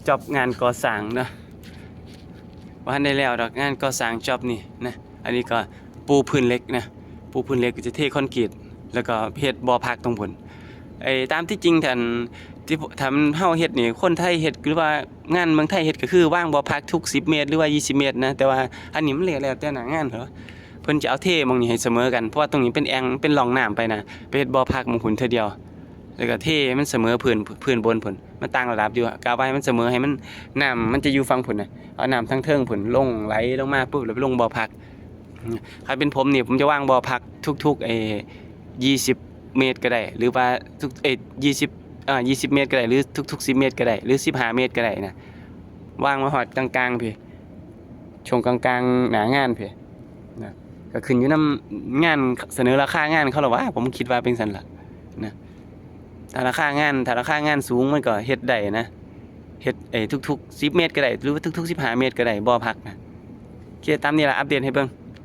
ຈ໊ອບງານກໍ່ສ້າງເນາະ ບໍ່ທັນໄດ້ແລ້ວດອກ ງານກໍ່ສ້າງຈ໊ອບນີ້ນະ. ອັນນີ້ກໍປູພື້ນເຫຼັກນະ ປູພື້ນເຫຼັກ ກໍຈະເທຄອນກຣີດ ແລ້ວກໍເຮັດບໍ່ພັກຕົງພຸ້ນ. ໄອ້ຕາມທີ່ຈິງ ທ່ານ ທີ່ ຖ້າເຮົາເຮັດນີ້ ຄົນໄທເຮັດ ຫຼືວ່າງານເມືອງໄທເຮັດ ກໍຄືວາງບໍ່ພັກທຸກສິບເມດ ຫຼືວ່າຊາວເມດນະ. ແຕ່ວ່າອັນນີ້ມັນແລ້ວແຕ່ໜ້າງານເພິ່ນ ເພິ່ນຈະເອົາເທໝ່ອງນີ້ໃຫ້ສະເໝີກັນ ເພາະວ່າຕົງນີ້ເປັນແອ່ງ ເປັນຮ່ອງນ້ຳໄປນະ ໄປເຮັດບໍ່ພັກໝ່ອງພຸ້ນເທື່ອດຽວ ແລ້ວກໍເທໃຫ້ມັນສະເໝີພື້ນ ພື້ນບົນພຸ້ນ ມັນຕ່າງລະດັບຢູ່ ກະວ່າໃຫ້ມັນສະເໝີ ໃຫ້ມັນ ນ້ຳມັນຈະຢູ່ຝັ່ງພຸ້ນນະ ເອົານ້ຳທາງເທິງພຸ້ນລົງ ໄຫຼລົງມາປຸບ ແລ້ວໄປລົງບໍ່ພັກ. ຄັນເປັນຜົມນີ້ ຜົມຈະວາງບໍ່ພັກທຸກໆ ເອີ ຊາວເມດກໍໄດ້ ຫຼືວ່າທຸກ ເອີ ຊາວ ເອີ ຊາວເມດກໍໄດ້ ຫຼືທຸກໆສິບເມດກໍໄດ້ ຫຼືສິບຫ້າເມດກໍໄດ້ນະ ວາງມາຮອດກາງໆພີ້ ຊ່ວງກາງໆໜ້າງານພີ້ນະ. ກໍຂຶ້ນຢູ່ນຳງານ ສະເໜີລາຄາງານເຂົາລະຫວາ ຜົມຄິດວ່າເປັນຊັ້ນລະນະ. ຖ້າລາຄາງານ ຖ້າລາຄາງານສູງ ມັນກໍເຮັດໄດ້ນະ ເຮັດ ເອີ ທຸກໆສິບເມດກໍໄດ້ ຫຼືວ່າທຸກໆສິບຫ້າເມດກໍໄດ້ ບໍ່ພັກນະ. ໂອເຄ ຕາມນີ້ລະ ອັບເດດໃຫ້ເບິ່ງ.